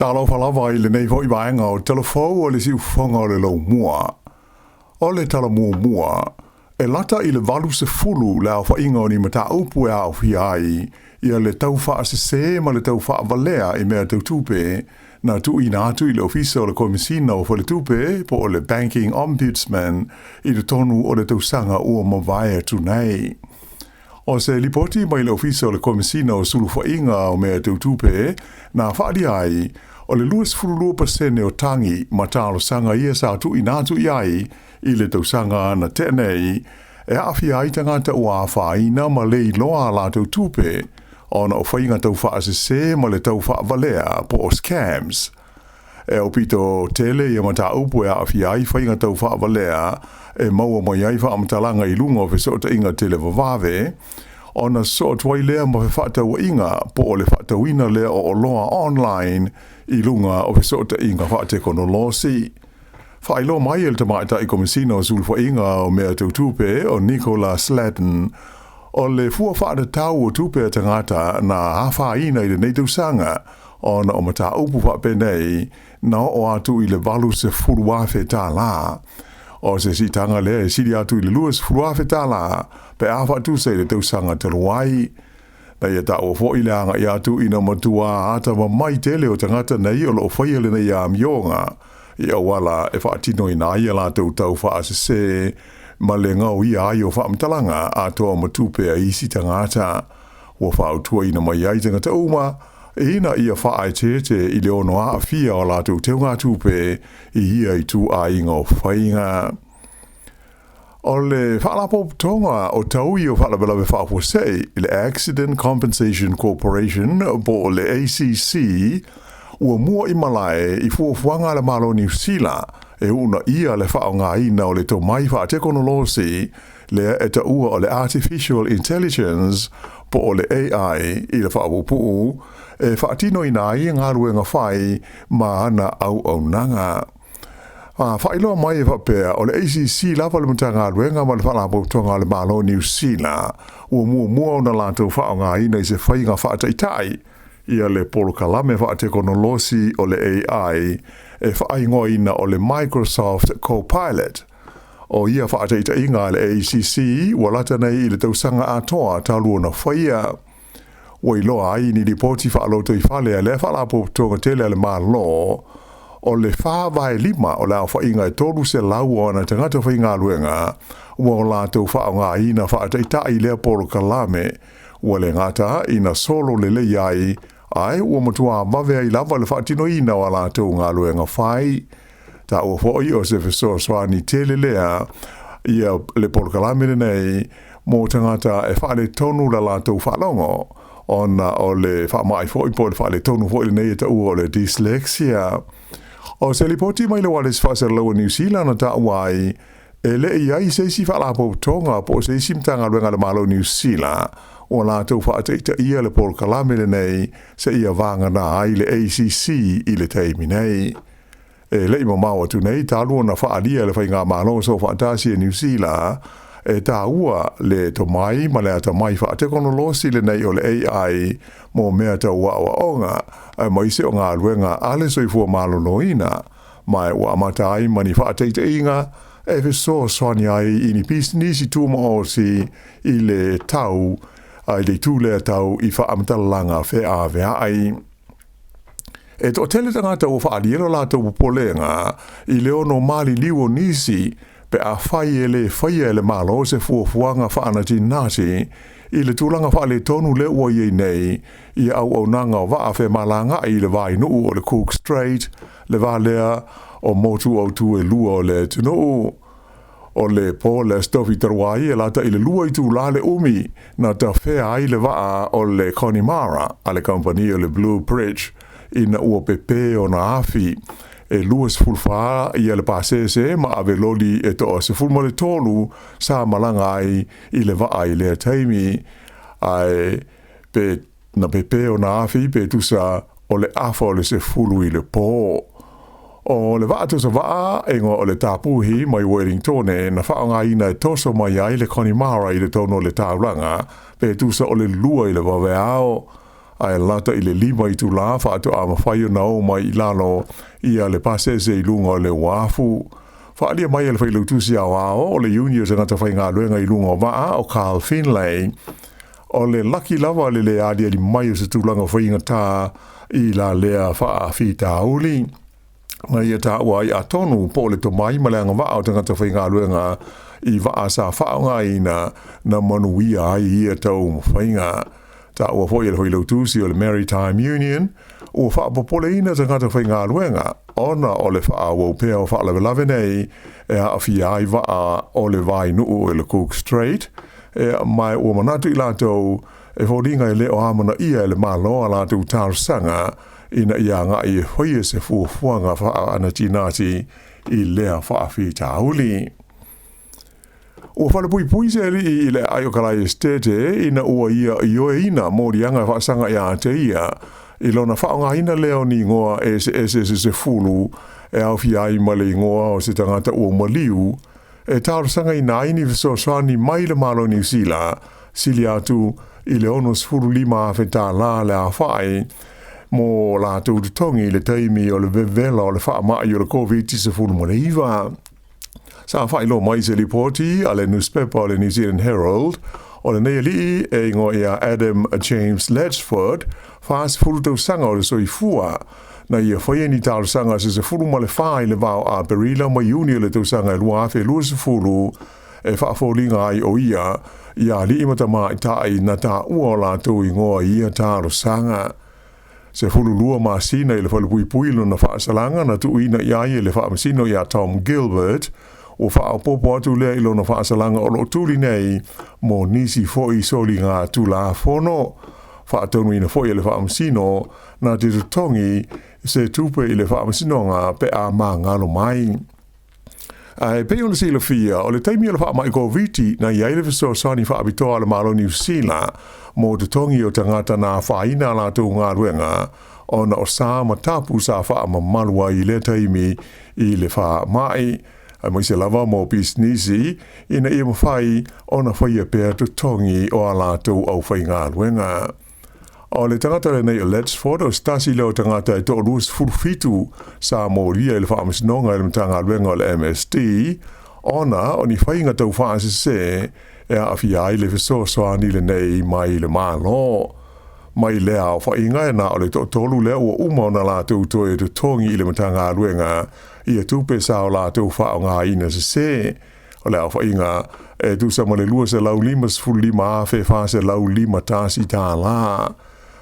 Talofa lava i lenei foi vaega o Tala Fou o le Siufofoga o le Laumua. O le tala muamua, e lata i le 80 le aofaiga o ni mataupu e aofia ai ia le tau faasese ma le tau faavalea i mea tau tupe na tuuina atu i le Ofisa o le Komesina o Faletupe po o le Banking Ombudsman i totonu o le tausaga ua mavae atu nei. O se lipoti mai le Ofisa o le Komesina o Sulufaiga o Mea Tau Tupe na faaalia ai, o le 22% o tagi ma talosaga ia sa tuuina atu i ai i le tausaga na tea nei, e aafia ai tagata ua afaina ma le iloa a latou tupe ona o faiga tau faasese ma le tau faavalea po o scams. E aupito tele ia mataupu e aafia ai faiga tau faavalea e maua mai ai faamatalaga i luga o fesootaiga televavave, ona sosoo atu ai lea ma fefaatauaiga po o le faatauina lea o oloa online i luga o fesootaiga faatekonolosi. Faailoa mai e le Tamaitai Komesina o Sulufaiga o Mea Tau Tupe o Nicola Sladden, o le fua faatatau o tupe a tagata na afaina i lenei tausaga ona o mataupu faapenei na oo atu i le $80,000. O se siitaga lea e sili atu i le $20,000 pe a faatusa i le tausaga talu ai. Na ia taua foi le agai atu ina matua atamamai tele o tagata nei o loo faia lenei amioga i auala e faatinoina ai a latou tau faasese ma le gaoia ai o faamatalaga atoa ma tupe a isi tagata. Ua fautuaina mai ai tagata uma ina ia faaeteete i le ono aafia o latou teugatupe i ia ituaiga o faiga. O le Faalapotopotoga o Taui o Faalavelave Faafuasei, le Accident Compensation Corporation po o le ACC, ua mua i malae i fuafuaga a le Malo o Niu Sila e uunaia le faaaogaina o le tomai faatekonolosi lea e taua o le Artificial Intelligence po o le AI i le faapuupuu e faatinoina ai galuega fai ma ana auaunaga. A faailoa mai e faapea, o le ACC lava le Matagaluega ma le Faalapotopotoga a le Malo o Niu Sila ua muamua ona latou faaaogaina i se faiga faataitai ia le polokalame faatekonolosi o le AI e faaigoaina o le Microsoft Copilot. O ia faataitaiga a le ACC ua lata nei i le tausaga atoa talu ona faia. Ua iloa ai ni lipoti faalotoifale a lea Faalapotopotoga tele a le Malo, o le 4/5 o le aofaiga e 300 o ana tagata faigaluega ua o latou faaaogaina faataitai lea polokalame, ua le gata ina solo lelei ai, ae ua matua vave ai lava le faatinoina o a latou galuega fai. Taua foi o se fesoasoani tele lea ia le polokalame lenei mo tagata e faaletonu la latou faalogo ona o le faamai foi po o le faaletonu foi lenei e taua o le dyslexia. O se lipoti mai le Ualesi Faasalalau o Niu Sila na taua ai e le i ai se isi faalapotopotoga po o se isi Matagaluega a le Malo o Niu Sila ua latou faataitaia le polokalame lenei seia vagana ai le ACC i le taimi nei. E le i mamao atu nei talu ona faaalia e le Faigamalo Soofaatasi e Niu Sila e taua le tomai ma le atamai faatekonolosi lenei o le AI mo mea tau aoaoga aemaise o galuega a le soifua maloloina, ma ua amata ai ma ni faataitaiga e fesoasoani ai i ni pisinisi tumaoti i le tau i le itu lea tau i faamatalaga feaveai. E toatele tagata ua faaalia lo latou popolega i le ono maliliu o nisi pe afai e le faia e le Malo se fuafuaga faanatinati i le tulaga faaletonu lea ua i ai nei i auaunaga o vaa femalagaai i le vainuu o le Cook Strait, le va lea o motu autū e lua o le atunuu. O le po le Aso Tofi talu ai e lata i le 2 itula le umi na tafea ai le vaa o le Connemara a le kamupani o le Blue Bridge ina ua pepē ona afi. E 24 ia le pasese ma ave loli e toa 13 sa malaga ai i le vaa i lea taimi, ae pe na pepē ona afi pe tusa o le afa o le 10 i le pō. O le vaa toso vaa e igoa o le Tapuhi mai Wellingtone na faaaogaina e toso mai ai le Connemara i le tonu o le taulaga pe tusa o le 2 i le vaveao. Ae lata i le 5 itulā faatoa mafai ona oo mai i lalo ia le pasese i luga o le uafu. Faaalia mai e le Failautusi Aoao o le Iuni o Tagata Faigaluega i luga o vaa o Carl Finlay, o le laki lava le lē aliali mai o se tulaga faigata i la lea faafitauli. Na ia taua ai atonu po o le tomai ma le agavaa o tagata faigaluega i vaa sa faaaogaina na manuia ai ia taumafaiga. Taua foi e le Failautusi o le Maritime Union, ua faapopoleina tagata faigaluega ona o le faaauau pea o faalavelave nei e aafia ai vaa o le vainuu i le Cook Strait, e ma ua manatu i latou e foliga e le o amanaia e le Malo a latou talosaga ina ia agai e faia se fuafuaga faaanatinati i lea faafitauli. Ua falepuipui se alii i le aai o Kalae Esitete ina ua ia ioeina moliaga e faasaga ia te ia i lona faaaogaina lea o ni igoa eseese se 10 e aofia ai ma le igoa o se tagata ua maliu e talosagaina ai ni fesoasoani mai le Malo o Niu Sila sili atu i le $65,000 le aofai mo latou totogi i le taimi o le vevela o le faamai o le Koviti-19. Sa faailoa mai se lipoti a le nusipepa o le New Zealand Herald, o lenei alii e igoa ia Adam James Ledgford, 40 tausaga o le soifua, na ia faia ni talosaga se 14 i le va o Aperila ma Iuni o le tausaga e 2020 e faafoliga ai o ia i alii ma tamaitai na taua o latou igoa i ia talosaga. 12 masina i le falepuipui lona faasalaga na tuuina i ai e le faamasino ia Tom Gilbert, ua faaopoopo atu lea i lona faasalaga o lo o tuli nei mo nisi foi soliga tulafono. Faatonuina foi e le faamasino na te totogi se tupe i le faamasinoga pe a magalo mai. Ae pei ona silafia, o le taimi o le faamai Koviti na i ai le fesoasoani faapitoa a le Malo o Niu Sila mo totogi o tagata na afaina a latou galuega ona o sa ma tapu sa faamamalu ai i lea taimi i le faamai, aemaise lava mo pisinisi ina ia mafai ona faia pea totogi o a latou aufaigaluega. O le tagata lenei o Ledgeford, o se tasi lea o tagata e 27 sa molia i le faamasinoga e le Matagaluega o le MSD, ona o ni faiga taufaasese e aafia ai le fesoasoani lenei mai le Malo. Mai lea aofaiga e na o le toatolu lea ua uma ona latou toe totogi i le Matagaluega ia tupe sa o latou faaaogaina sese. O le aofaiga e tusa ma le $255,451.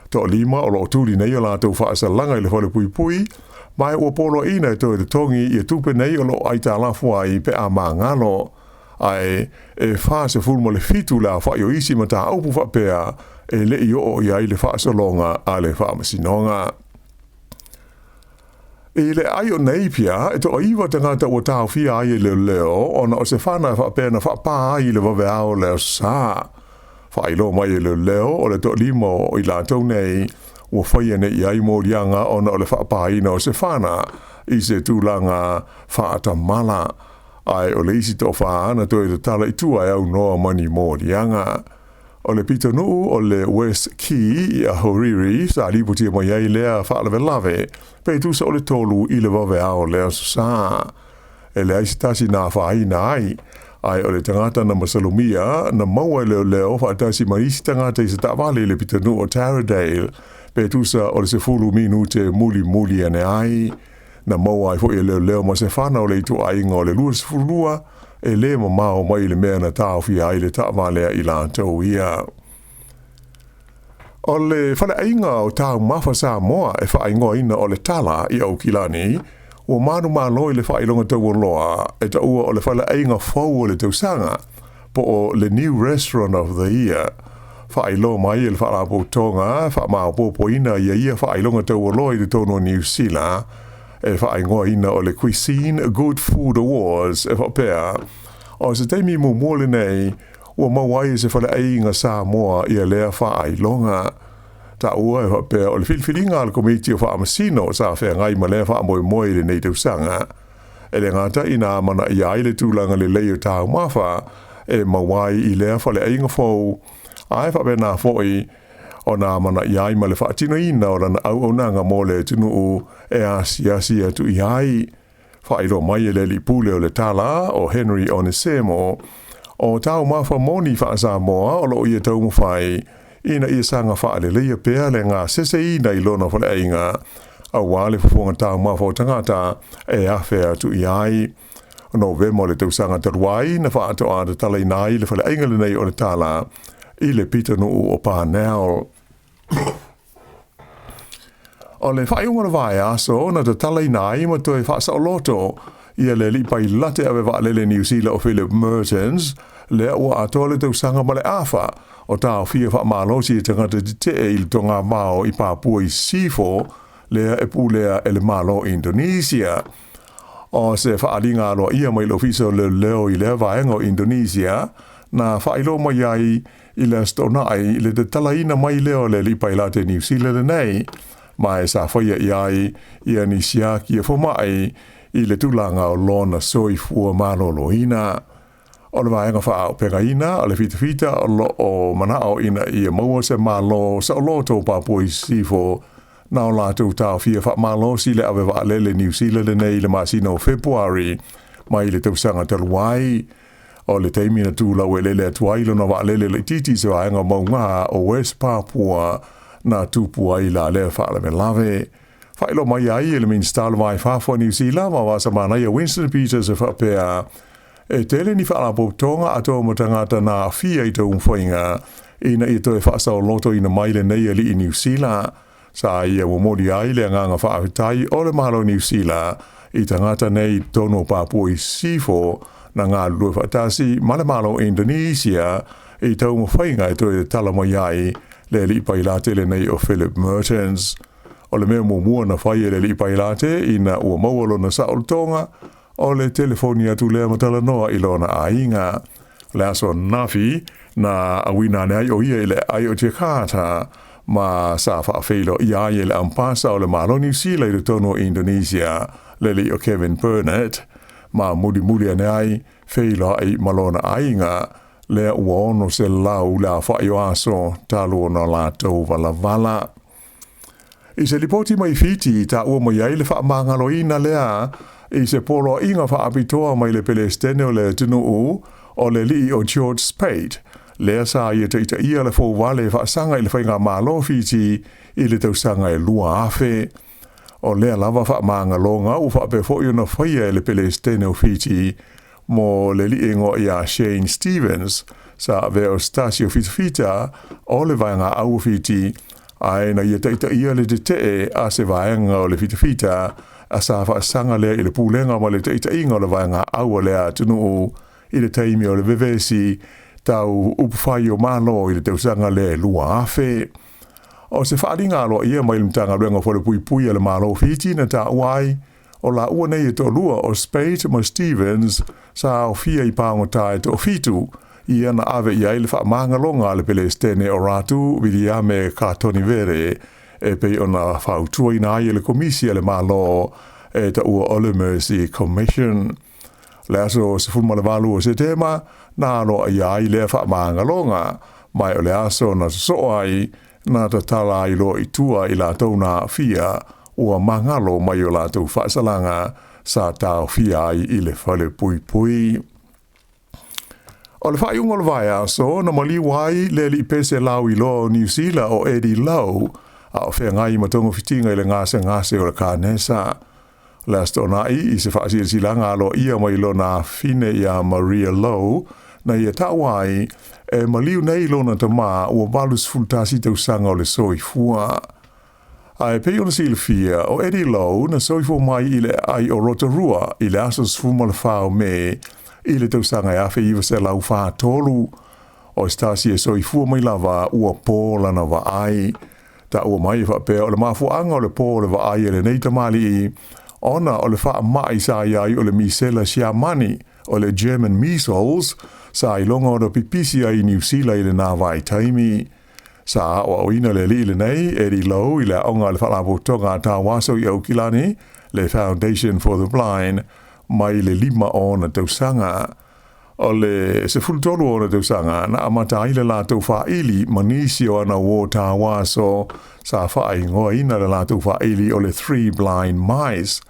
Toalima o lo o tuli nei o latou faasalaga i le falepuipui, ma ua poloaiina e toe totogi ia tupe nei o lo o aitalafu ai pe a magalo. Ae e 47 le aofai o isi mataupu faapea e le i oo i ai le faasologa a le faamasinoga. I le aai o Napier, e toaiva tagata ua taofia ai e leoleo ona o se fana e faapea na faapā ai i le vaveao o le Aso Sa. Faailoa mai e leoleo o le toalima o i latou nei ua faia nei i ai moliaga ona o le faapāina o se fana i se tulaga faatamala, ae o le isi toafa na toe tatala i tua e aunoa ma ni moliaga. O le pitonuu o le West Quay i Ahuriri sa lipotia mai ai lea faalavelave pe tusa o le 3 i le vaveao o le Aso Sa. E leai se tasi na afaina ai, ae o le tagata na masalomia na maua e leoleo faatasi ma isi tagata i se taavale i le pitonuu o Taradale pe tusa o le 10 minute mulimuli ane ai. Na maua ai foi e leoleo ma se fana o le ituaiga o le 22 e lē mamao mai le mea na taofia ai le taavale a i latou ia. O le faleaiga o taumafa Samoa e faaigoaina o le Tala i Aukilani, ua manumalo i le faailoga taualoa e taua o le faleaiga fou o le tausaga, po o le New Restaurant of the Year. Faailoa mai e le Faalapotopotoga faamaopoopoina ia ia faailoga taualoa i totonu o Niu Sila, e faaigoaina o le Cuisine Good Food Awards e faapea, o se taimi muamua lenei ua maua ai e se faleaiga Samoa ia lea faailoga. Taua e faapea o le filifiliga a le Komiti o Faamasino sa feagai ma lea faamoemoe i lenei tausaga. E le gata ina amanaia ai le tulaga lelei o taumafa e maua ai i lea faleaiga fou, ae faapena foi ona amanaia ai ma le faatinoina o lana auaunaga mo le atunuu e asiasi atu i ai. Faailoa mai e le alii pule o le Tala o Henry Onesemo, o taumafa moni faa-Samoa o lo o ia taumafai ina ia saga faaleleia pea le gaseseina i lona faleaiga aua le fofoga taumafa o tagata e afe atu i ai. Novema o le tausaga talu ai na faatoa tatalaina ai le faleaiga lenei o le Tala i le pitonuu o Parnell. O le faaiuga o le vaiaso na tatalaina ai ma toe faasaoloto ia le alii pailate ave vaalele Niu Sila o Philip Mertens, lea ua atoa le tausaga ma le afa o taofia faamalosi e tagata tetee i le togamao i Papua i Sisifo, lea e pulea e le Malo o Indonesia. O se faaaliga aloaia mai le Ofisa o Leoleo i lea vaega o Indonesia, na faailoa mai ai i le Aso Toonai le tatalaina mai lea o le alii pailate Niu Sila lenei, ma e sa faia i ai ia ni siaki a fomai i le tulaga o lona soifua maloloina. O le vaega faaaupegaina o le fitafita o lo o manao ina ia maua se Malo saoloto o Papua i Sisifo na o latou taofia faamalosi le ave vaalele Niu Sila lenei i le masina o Fepuari mai le tausaga talu ai. O le taimi na tu laueleele atu ai lona vaalele laitiiti i se vaega mauga o West Papua na tupu ai la lea faalavelave. Faailoa mai ai e le Minisita o le Va i Fafo a Niu Sila ma Vaasamanaia Winston Peters e faapea, E tele ni faalapotopotoga atoa ma tagata na aafia i taumafaiga ina ia toe faasaolotoina mai lenei alii Niu Sila. Sa ia momoli ai le agaga faafetai o le Malo Niu Sila i tagata nei i totonu o Papua i Sisifo na galulue faatasi ma le Malo Indonesia i taumafaiga e toe tatala mai ai le alii pailate lenei o Philip Mertens. O le mea muamua na fai e le alii pailate ina ua maua lona saolotoga, o le telefoni atu lea ma talanoa i lona aiga. O le aso ananafi, na auina ane ai o ia i le aai o Jakarta, ma sa faafeiloaia ai e le Ampasa o le Malo Niu Sila i totonu o Indonesia, le alii o Kevin Burnett, ma mulimuli ane ai, feiloai ma lona aiga, lea ua 600 le aofai o aso talu ona latou valavala. I se lipoti mai Fiti i taua mai ai le faamagaloina lea i se poloaiga faapitoa mai le Pelesitene o le atunuu o le alii o George Speight, lea sa ia taitaia le fouvale e faasaga i le faigamalo o Fiti i le tausaga e 2000. O lea lava faamagaloga ua faapea foi ona faia e le Pelesitene o Fiti mo le alii e igoa ia Shane Stevens, sa avea o se tasi o fitafita o le vaega au o Fiti, ae na ia taitaia le tetee a se vaega o le fitafita a sa faasaga lea i le pulega ma le taitaiga o le vaega au a lea atunuu i le taimi o le vevesi tau upufai o Malo i le tausaga lea e 2000. O se faaaliga aloaia mai le Matagaluega o Falepuipui a le Malo o Fiti na taua ai O laua nei e toalua, o Speight ma Stevens, sa aofia i pagota e toafitu, ia na ave i ai le faamagaloga a le Pelesitene o Ratu Viliame Katonivere, e pei ona fautuaina ai e le Komisi a le Malo e taua o le Mercy Commission. Le aso 18 o Setema, na aloaia ai lea faamagaloga, ma o le aso na sosoo ai, na tatala ai loa i tua i latou na aafia, ua magalo mai o latou faasalaga sa taofia ai i le falepuipui. O le faaiuga o le vaiaso, na maliu ai le alii pese lauiloa o Niu Sila o Eddie Lowe, a o feagai ma togafitiga i le gasegase o le kanesa. O le Aso Toonai, i se faasilasilaga aloaia mai lona afafine iā Maria Lowe, na ia taua ai, e maliu nei lona tamā ua 81 tausaga o le soifua. A e pei ona silafia, o Eddie Lowe na soifua mai i le aai o Rotorua i le aso 14 o Me i le tausaga e 1943. O se tasi e soifua mai lava ua po lana vaai. Taua mai e faapea o le mafuaaga o le po o le vaai a lenei tamalii ona o le faamai sa i ai o le misela Siamani, o le German measles, sa iloga ona pipisi ai i Niu Sila i lena vaitaimi. Sa aoaoina le alii lenei, Eddie Lowe, i le aoga a le Faalapotopotoga a Tauaso i Aukilani, le Foundation for the Blind, mai le 5 o ona tausaga. O le 13 o ona tausaga na amata ai le latou faaili ma nisi o ana uō tauaso sa faaigoaina le latou faaili o le Three Blind Mice.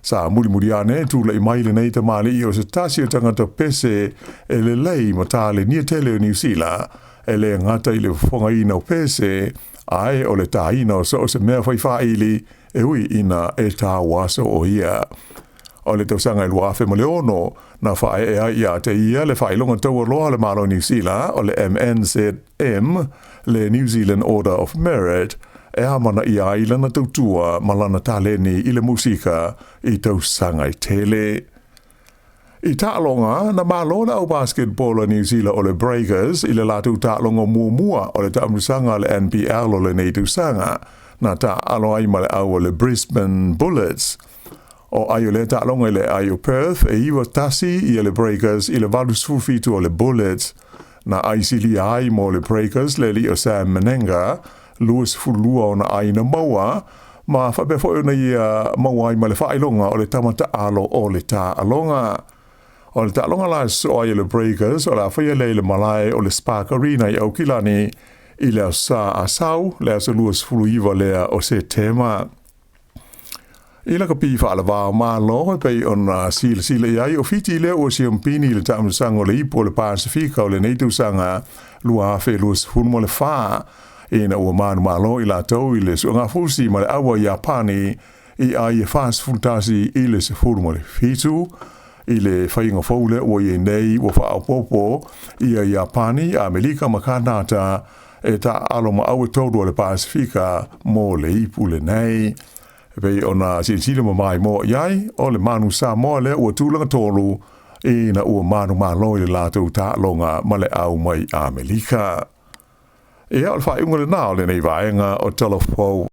Sa mulimuli ane tulai mai lenei tamalii o se tasi o tagata pese e lelei ma talenia tele o Niu Sila, e le gata i le fofogaina o pese, ae o le tāina o so o se mea fai faaili e ui ina e tauaso o ia. O le tausaga e 2006 na faaee ai ia te ia le faailoga taualoa a le Malo o Niu Sila o le MNZM, le New Zealand Order of Merit, e amanaia ai lana tautua ma lana taleni i le musika i tausaga e tele. I taaloga, na malo le au basketball a Niu Sila o le Breakers i le latou taaloga muamua o le taamilosaga a le NBL o lenei tausaga, na taaalo ai ma le au o le Brisbane Bullets. O ai o lea taaloga i le aai o Perth, e 9 1 ia le Breakers i le 87 o le Bullets. Na ai silia ai mo le Breakers le alii o Sam Mennenga, 22 ona ai na maua, ma faapea foi ona ia maua ai ma le faailoga o le tama taalo o le taaloga. O le taaloga la e sosoo ai e le Breakers o le a faia lea i le malae o le Spark Arena i Aukilani i le Aso Sa a sau, le aso 29 lea o Setema. I lakapi faaleva o Malo e pei ona silasila i ai, o Fiti lea ua siamupini i le taamilosaga o le Ipu o le Pasefika o lenei tausaga 2024, ina ua manumalo i latou i le suegafusi ma le aua Iapani i ai e 41 i le 17. I le faiga fou lea ua i ai nei, ua faaopoopo ia Iapani, Amerika ma Kanata e taaalo ma au e tolu a le Pasefika mo le ipu lenei. E pei ona silasila ma maimoa i ai, o le Manu Samoa lea ua tulaga tolu ina ua manumalo i le latou taaloga ma le au mai Amerika. Ia, o le faaiuga lena o lenei vaega o Tala Fou.